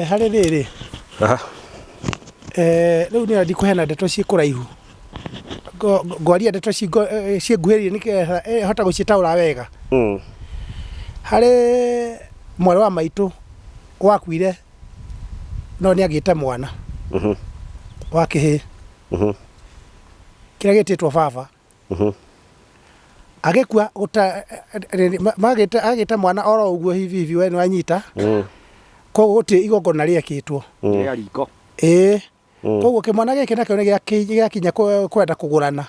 Harĩ rĩrĩ rĩu nĩ ndikũheana ndeto ciĩ kũraihu. Ngwaria ndeto ciĩnguhĩrĩirie nĩgetha hote gũciĩtaũra wega. Harĩ mwarĩ wa maitũ wakuire no nĩ agĩte mwana wa kĩhĩĩ kĩrĩa gĩtĩtwo baba. Agĩkua magĩte agĩte mwana oro ũguo hivi hivi we nĩwanyita. Koguo gũtirĩ igongona rĩekĩtwo. Rĩa riko. Ĩĩ. Koguo kĩmwana gĩkĩ nakĩo nĩ gĩakinya kwenda kũgũrana.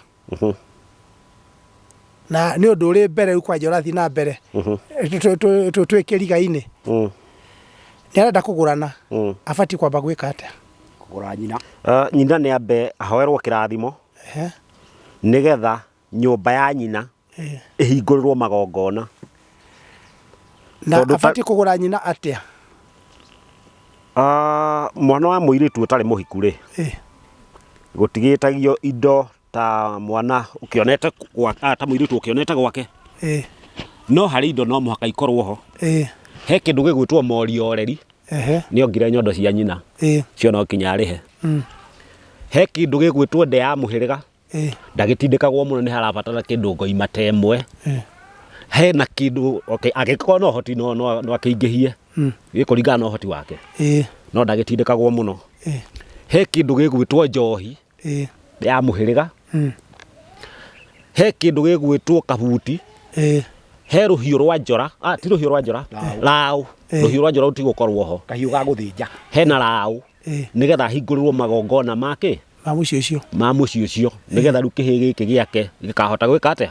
Na nĩ ũndũ ũrĩ mbere rĩu kwanja ũrathiĩ na mbere twĩ kĩriga-inĩ. Nĩ arenda kũgũrana, abatiĩ kwamba gwĩka atĩa? Kũgũra nyina. Nyina nĩ ambe ahoerwo kĩrathimo nĩgetha nyũmba ya nyina ĩhingũrĩrwo magongona. Na abatiĩ kũgũra nyina atĩa? Mwana wa mũirĩtu ũtarĩ mũhiku rĩ, gũtigĩtagio indo ta mwana ũkĩonete ta mũirĩtu ũkĩonete gwake. No harĩ indo no mũhaka ikorwo ho. He kĩndũ gĩgwĩtwo mori oreri, nĩ ongire nyondo cia nyina, cio no nginya arĩhe. He kĩndũ gĩgwĩtwo nde ya mũhĩrĩga, ndagĩtindĩkagwo mũno nĩ harabatara kĩndũ ngoima ta ĩmwe. Hena kĩndũ, okay, angĩkorwo na ũhoti no, no, no akĩingĩhie, gĩkũringana na ũhoti wake, no ndagĩtindĩkagwo mũno. He kĩndũ gĩgwĩtwo njohi ya mũhĩrĩga. He kĩndũ gĩgwĩtwo kabuti. He rũhiũ rwa njora, ah, ti rũhiũ rwa njora, raũ. Rũhiũ rwa njora rũtigũkorwo ho. Kahiũ ga gũthĩnja. Hena raũ, nĩgetha ahingũrĩrwo magongona ma kĩ? Ma mũciĩ ũcio. Ma mũciĩ ũcio, nĩgetha rĩu kĩhĩĩ gĩkĩ gĩake gĩkahota gwĩka atĩa?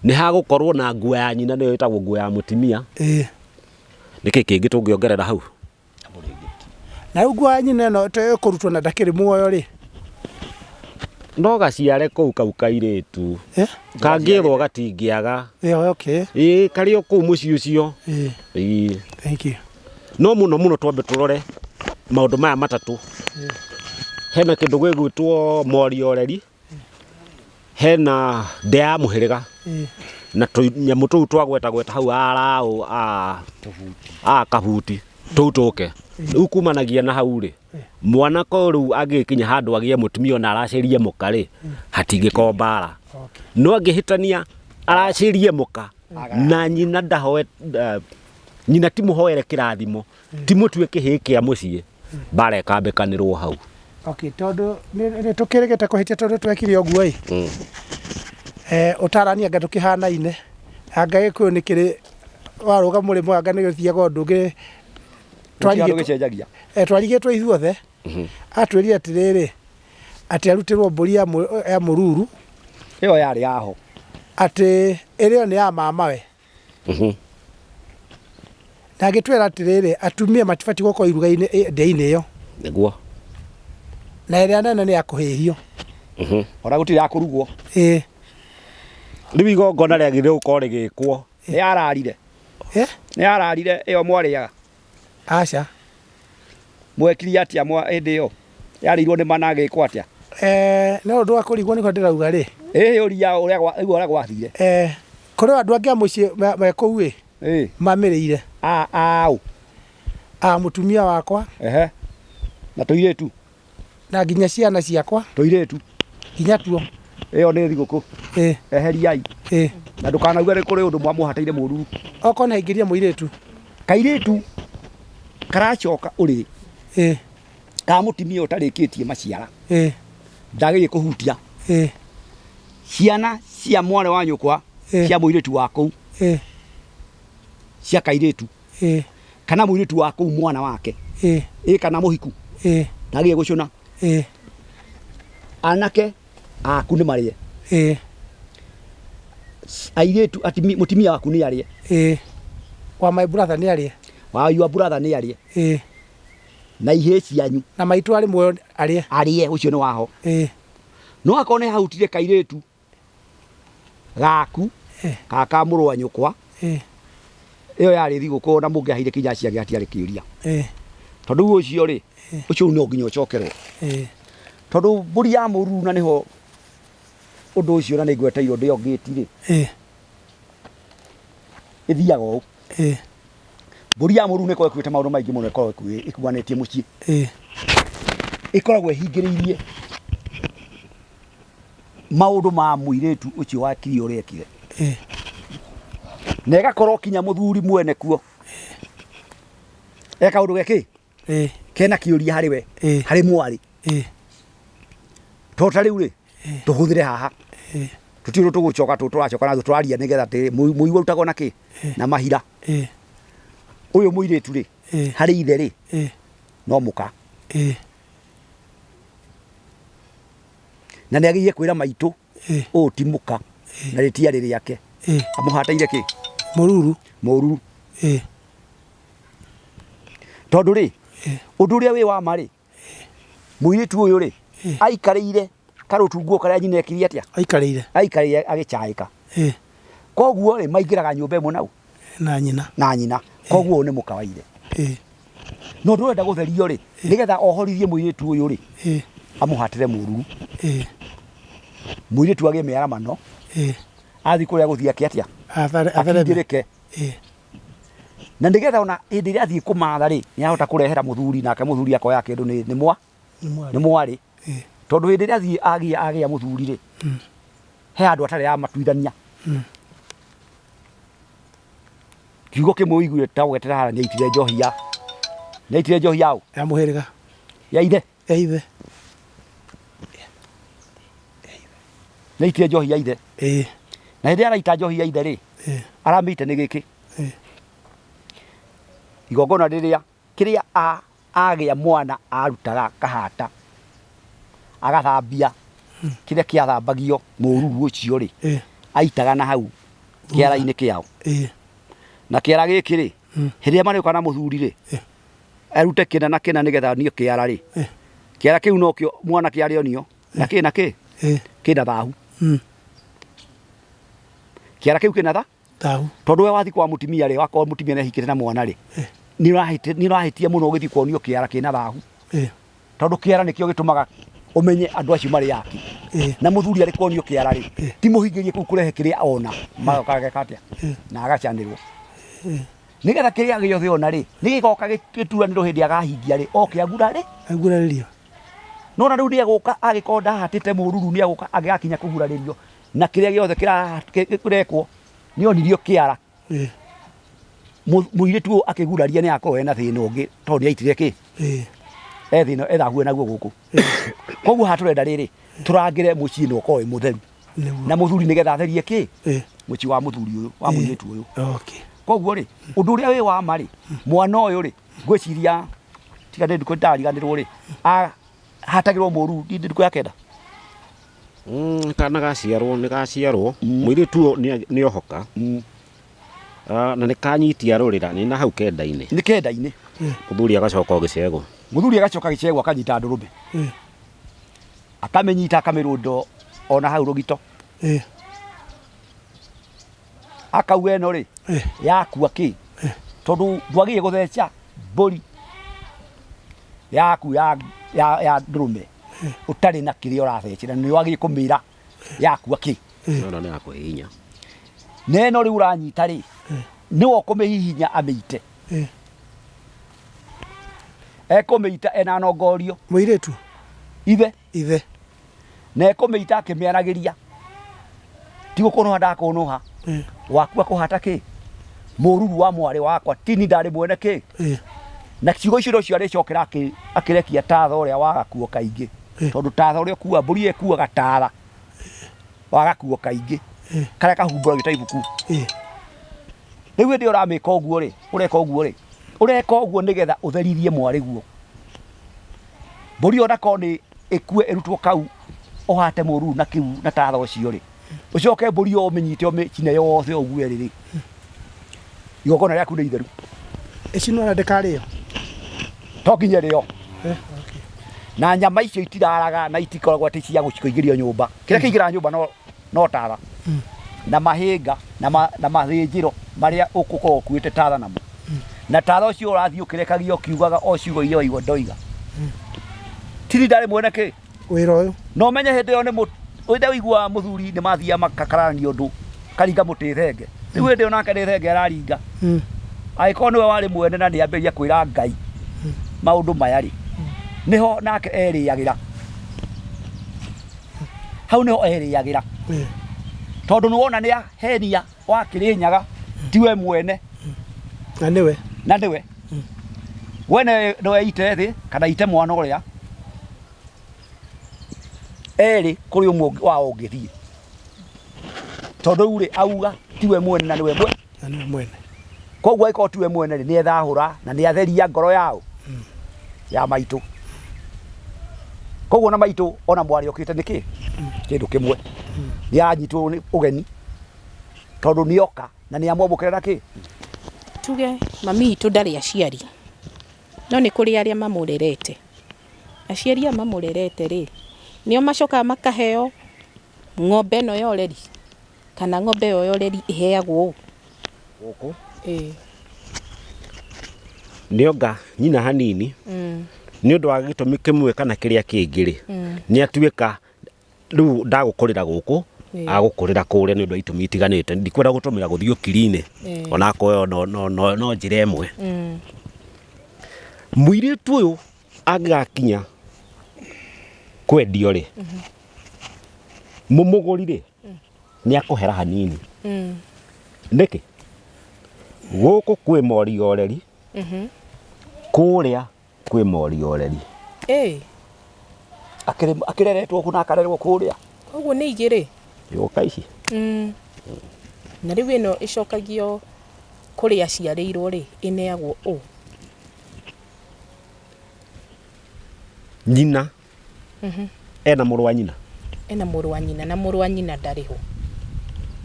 Nĩ hagũkorwo na nguo ya nyina, nĩyo ĩtagwo nguo ya mũtimia. Nĩkĩ kĩngĩ tũngĩongerera hau? Na rĩu nguo ya nyina ĩno ĩkũrutwo na ndakĩrĩ muoyo rĩ? No gaciare kũu kau kairĩtu. Kangĩethwo gatingĩaga. Okay. Ĩĩ karĩ o kũu mũciĩ ũcio. Ĩĩ. Thank you. No mũno mũno twambe tũrore maũndũ maya matatũ. Hena kĩndũ gĩgwĩtwo mori oreri, hena nde ya mũhĩrĩga, na tũnyamũ tũu twagweta gweta hau araũ a kabuti tũu tũke. Rĩu kumanagia na hau rĩ, mwana ko rĩu angĩgĩkinya handũ agĩe mũtumia ona aracĩrie mũka rĩ, hatingĩkorwo mbara. No angĩhĩtania aracĩrie mũka na nyina ndahoe, nyina ti mũhoere kĩrathimo, ti mũtue kĩhĩĩ kĩa mũciĩ, mbara ĩkambĩkanĩrwo hau. Okay, tondũ nĩ tũkĩrĩgĩte kũhĩtia tondũ twekire ũguo ĩ. Ũtarani anga ndũkĩhanaine, anga gĩkũyũ nĩ kĩrĩ warũga mũrĩmo anga nĩ gĩthiaga ũndũ ũngĩ. Twarigĩtwo twarigĩtwo ithuothe, atwĩrire atĩrĩrĩ, atĩ arutĩrwo mbũri ya mũruru. Ĩyo yarĩ yaho. Atĩ ĩrĩo nĩ ya mamawe. Na agĩtwĩra atĩrĩrĩ, atumia matibatiĩ gũkorwo iruga-inĩ ndĩa-inĩ ĩyo. Nĩguo. Na ĩrĩa nene nĩ ya kũhĩhio. Ona gũtirĩ ya kũrugwo. Ĩĩ. Rĩu igongona rĩagĩrĩire gũkorwo rĩgĩkwo. Nĩ yararire. Nĩ yararire ĩyo mwarĩaga? Aca. Mwekire atĩa hĩndĩ ĩyo? Yarĩirwo nĩ mana agĩkwo atĩa? No ũndũ wa kũrigwo nĩguo ndĩrauga rĩ. Ĩĩ ũria ũrĩa igua ũrĩa gwathire. Kũrĩ andũ angĩ a mũciĩ me kũu ĩ, mamĩrĩire. A aũ? A mũtumia wakwa. Ehe. Na tũirĩtu? Na nginya ciana ciakwa. Tũirĩtu? Nginya tuo. Ĩyo nĩ thigũkũ. Eheriai. Na ndũkanauge nĩ kũrĩ ũndũ mwamũhatĩire mũruru. Okorwo nĩ aingĩria mũirĩtu. Kairĩtu karacoka ũrĩrĩ. Ka mũtumia ũtarĩkĩtie maciara. Ndagĩrĩire kũhutia. Ciana cia mwarĩ wa nyũkwa, cia mũirĩtu wa kũu, cia kairĩtu. Kana mũirĩtu wa kũu mwana wake. Ĩ kana mũhiku. Ndagĩrĩire gũcũna. Anake aku nĩ marĩe. Airĩtu, mũtumia waku nĩ arĩe. Wa my brother nĩ arĩe. Wa your brother nĩ arĩe. Na ihĩĩ cianyu. Na maitũ arĩ muoyo arĩe. Arĩe, ũcio nĩ waho. No akorwo nĩ hahutire kairĩtu gaku ka ka mũrũ wa nyũkwa, ĩyo yarĩ thigũkũ na mũngĩaheire kinya ciake hatiarĩ kĩũria. Tondũ rĩu ũcio rĩ, ũcio rĩu no nginya ũcokerwo. Tondũ mbũri ya mũruru na nĩho ũndũ ũcio na nĩ ngweteirwo ndĩ o ngĩti rĩ, ĩthiaga ũũ. Mbũri ya mũruru nĩ ĩkoragwo ĩkuĩte maũndũ maingĩ mũno, ĩkoragwo ĩkuanĩtie mũciĩ. Ĩkoragwo ĩhingĩrĩirie maũndũ ma mũirĩtu ũcio wa kiria ũrĩa ekire. Na ĩgakorwo kinya mũthuri mwene kuo e kaũndũ gekĩ kena kĩũria harĩ we, harĩ mwarĩ. To ta rĩu rĩ, tũhũthĩre haha, tũtirĩ ũndũ tũgũcoka tũracoka naguo tũraria nĩgetha mũigua ũrutagwo na kĩ na mahira. Ũyũ mũirĩtu rĩ, harĩ ithe rĩ, no mũka. Na nĩ agĩrĩire kwĩra maitũ ũyũ ti mũka na rĩtiarĩ rĩake. Amũhatĩire kĩ? Mũruru. Mũruru. Tondũ rĩ, ũndũ ũrĩa wĩ wa ma rĩ, mũirĩtu ũyũ rĩ, aikarĩire karũtunguo karĩa nyina ekire atĩa? Aikarĩire. Aikarĩire agĩcaĩka. Koguo rĩ, maingĩraga nyũmba ĩmwe nau? Na nyina. Na nyina. Koguo ũyũ nĩ mũka wa ithe. Na ũndũ ũrenda gũtherio rĩ, nĩgetha ohorithie mũirĩtu ũyũ rĩ, amũhatĩre mũruru. Mũirĩtu agĩe mĩaramano. Athiĩ kũrĩa gũthiĩ ake atĩa? Akindĩrĩke. Na nĩgetha ona hĩndĩ ĩrĩa athiĩ kũmatha rĩ, nĩ ahota kũrehera mũthuri, nake mũthuri akoya kĩndũ nĩ mwa, nĩ mwarĩ. Tondũ hĩndĩ ĩrĩa athiĩ agĩa mũthuri rĩ, he handũ atarĩ amatuithania. Kiugo kĩmwe ũiguire ta ũgetera haha, nĩ aitire njohi ya, nĩ aitire njohi ya ũ? Ya mũhĩrĩga. Ya ithe. Ya ithe. Nĩ aitire njohi ya ithe. Na hĩndĩ ĩrĩa araita njohi ya ithe rĩ, aramĩite nĩ gĩkĩ. Igongona rĩrĩa kĩrĩa agĩa mwana arutaga kahata agathambia kĩrĩa kĩathambagio mũruru ũcio rĩ, aitaga na hau kĩara-inĩ kĩao. Na kĩara gĩkĩ rĩ, hĩndĩ ĩrĩa marĩũka na mũthuri rĩ, arute kĩna na kĩna nĩgetha onio kĩara rĩ, kĩara kĩu nokĩo mwanake arĩonio na kĩ na kĩ kĩna thahu. Kĩara kĩu kĩna tha thahu. Tondũ we wathiĩ kwa mũtumia rĩ, wakorwo mũtumia nĩ ahikĩte na mwana rĩ, nĩ ũrahĩtia mũno ũgĩthiĩ kuonio kĩara kĩna thahu. Tondũ kĩara nĩkĩo gĩtũmaga ũmenye andũ acio marĩ aki. Na mũthuri arĩ kuonio kĩara rĩ, ti mũhingĩrie kũu kũrehe kĩrĩa ona, magoka ageka atĩa? Na agacanĩrwo. Nĩgetha kĩrĩa gĩothe ona rĩ, nĩ gĩgoka gĩturanĩrwo hĩndĩ agahingia rĩ, oke agurarĩ. Agurarĩrio. No na rĩu nĩ egũka agĩkorwo ndahatĩte mũruru, nĩ egũka agĩgakinya kũgurarĩrio na kĩrĩa gĩothe kĩrekwo nĩ onirio kĩara. Mũirĩtu ũyũ akĩguraria nĩ akorwo ena thĩna ũngĩ tondũ nĩ aitire kĩ? E thĩna ethague naguo gũkũ. Koguo haha tũrenda rĩrĩ, tũrangĩre mũciĩ na ũkorwo wĩ mũtheru. Na mũthuri nĩgetha atherie kĩ? Mũciĩ wa mũthuri ũyũ, wa mũirĩtu ũyũ. Koguo rĩ, ũndũ ũrĩa wĩ wa ma rĩ, mwana ũyũ rĩ, ngwĩciria tiga nĩ ndukũ ndariganĩrwo rĩ, ahatagĩrwo mũru ndukũ ya kenda. Kana gaciarwo nĩ gaciarwo, mũirĩtu ũyũ nĩ ohoka, na nĩ kanyitia rũrĩra, nĩ na hau kenda-inĩ. Nĩ kenda-inĩ. Mũthuri agacoka o gĩcegũ. Mũthuri agacoka gĩcegũ akanyita ndũrũme. Akamĩnyita akamĩrũndo ona hau rũgito. Akauga ĩno rĩ, yakua kĩ? Tondũ ndwagĩrĩire gũtheca mbũri yaku ya ndũrũme ũtarĩ na kĩrĩa ũrathecera, nĩ wagĩrĩire kũmĩra yakua kĩ? Ĩno nĩ ya kũhihinya. Na ĩno rĩu ũranyita rĩ, nĩwe ũkũmĩhihinya amĩite. Ekũmĩita ena nongorio. Mũirĩtu? Ithe. Ithe. Na ekũmĩita akĩmĩaragĩria. Ti gũkũnũha ndakũnũha. Wakua kũhata kĩ? Mũruru wa mwarĩ wakwa tini ndarĩ mwene kĩ? Na ciugo icio nocio arĩcokera akĩrekia tatha ũrĩa wa gakuo kaingĩ. Tondũ tatha ũrĩa ũkua, mbũri ĩyo ĩkuaga tatha wa gakuo kaingĩ. Karĩa kahumbũragio ta ibuku. Rĩu hĩndĩ ĩyo ũramĩka ũguo rĩ, ũreka ũguo rĩ, ũreka ũguo nĩgetha ũtheririe mwarĩ guo. Mbũri ĩyo onakorwo nĩ ĩkue ĩrutwo kau ũhate mũruru na kĩu na tatha ũcio rĩ, ũcoke mbũri ĩyo ũmĩnyite ũmĩcine yothe ũguo ĩrĩ rĩ, igongona rĩaku nĩ itheru. Ĩcinwo na ndĩkarĩo? To nginya ĩrĩo. Na nyama icio itiraraga na itikoragwo atĩ cia kũingĩrio nyũmba. Kĩrĩa kĩingĩraga nyũmba no tatha na mahĩnga na mathĩnjĩro marĩa ũgũkorwo ũkuĩte tatha namo. Na tatha ũcio ũrathiĩ ũkĩrekagia ũkiugaga o ciugo iria waigua ndoiga. Tiri ndarĩ mwene kĩ? Wĩra ũyũ. Na ũmenye hĩndĩ ĩyo nĩ hĩndĩ ĩyo ũiguaga mũthuri nĩ mathiaga makakararania ũndũ, karinga mũtĩ thenge. Rĩu hĩndĩ ĩyo nake nĩ thenge araringa. Angĩkorwo nĩwe warĩ mwene na nĩambĩrĩria kwĩra Ngai maũndũ maya rĩ, nĩho nake erĩagĩra. Hau nĩho erĩagĩra. Tondũ nĩwona nĩ ahenia wa Kĩrĩnyaga tiwe mwene. Na nĩwe. Na nĩwe. We no eite thĩ kana ite mwana ũrĩa. Erĩ kũrĩ ũmwe wao ũngĩthiĩ. Tondũ rĩu rĩ auga tiwe mwene na nĩwe mwene. Na nĩwe mwene. Koguo angĩkorwo tiwe mwene rĩ, nĩ ethahũra na nĩ atheria ngoro yao ya maitũ. Koguo na maitũ ona mwarĩ okĩte nĩkĩ? Kĩndũ kĩmwe. Nĩ anyitwo nĩ ũgeni tondũ nĩ oka na nĩ amwamũkĩra na kĩ? Tuge mami witũ ndarĩ aciari, no nĩ kũrĩ arĩa mamũrerete. Aciari aya mamũrerete rĩ, nĩo macokaga makaheo ng'ombe ĩno ya ũreri? Kana ng'ombe ĩyo ya ũreri ĩheagwo ũ? Gũkũ Ĩĩ. Nĩonga nyina hanini nĩ ũndũ wa gĩtũmi kĩmwe kana kĩrĩa kĩngĩ rĩ, nĩ atuĩka rĩu ndagũkũrĩra gũkũ, agũkũrĩra kũrĩa nĩ ũndũ wa itũmi itiganĩte. Ndikwenda gũtũmĩra gũthiĩ ũkiri-inĩ onakorwo ĩyo no, no, no, no njĩra ĩmwe. Mũirĩtu ũyũ angĩgakinya kwendio rĩ, mũmũgũri rĩ, nĩ akũhera hanini. Nĩkĩ? Gũkũ kwĩ mori ya ũreri, kũrĩa kwĩ mori ya ũreri. Ĩĩ. Akĩreretwo kũ na akarerwo kũrĩa. Koguo nĩ igĩrĩ? Yũka ici. Na rĩu ĩno ĩcokagio kũrĩa aciarĩirwo rĩ, ĩneagwo ũ? Nyina ena mũrũ wa nyina. Ena mũrũ wa nyina na mũrũ wa nyina ndarĩ ho.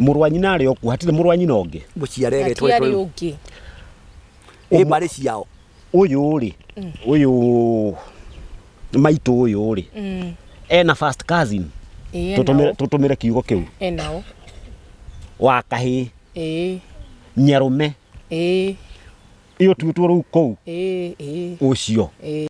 Mũrũ wa nyina arĩ o kuo, hatirĩ mũrũ wa nyina ũngĩ. Mũciare egetwo Hatiarĩ ũngĩ. Ĩ mbarĩ ciao. Ũyũ rĩ, ũyũ maitũ ũyũ rĩ, ena first cousin. Ĩĩ Tũtũmĩre enao. tũtũmĩre kiugo kĩu. Enao. Wa kahĩĩ. Ĩĩ. Nyarũme. Ĩĩ. Ĩyo tuĩtwo rĩu kũu. Ĩĩ ĩĩ. Ũcio. Ĩĩ.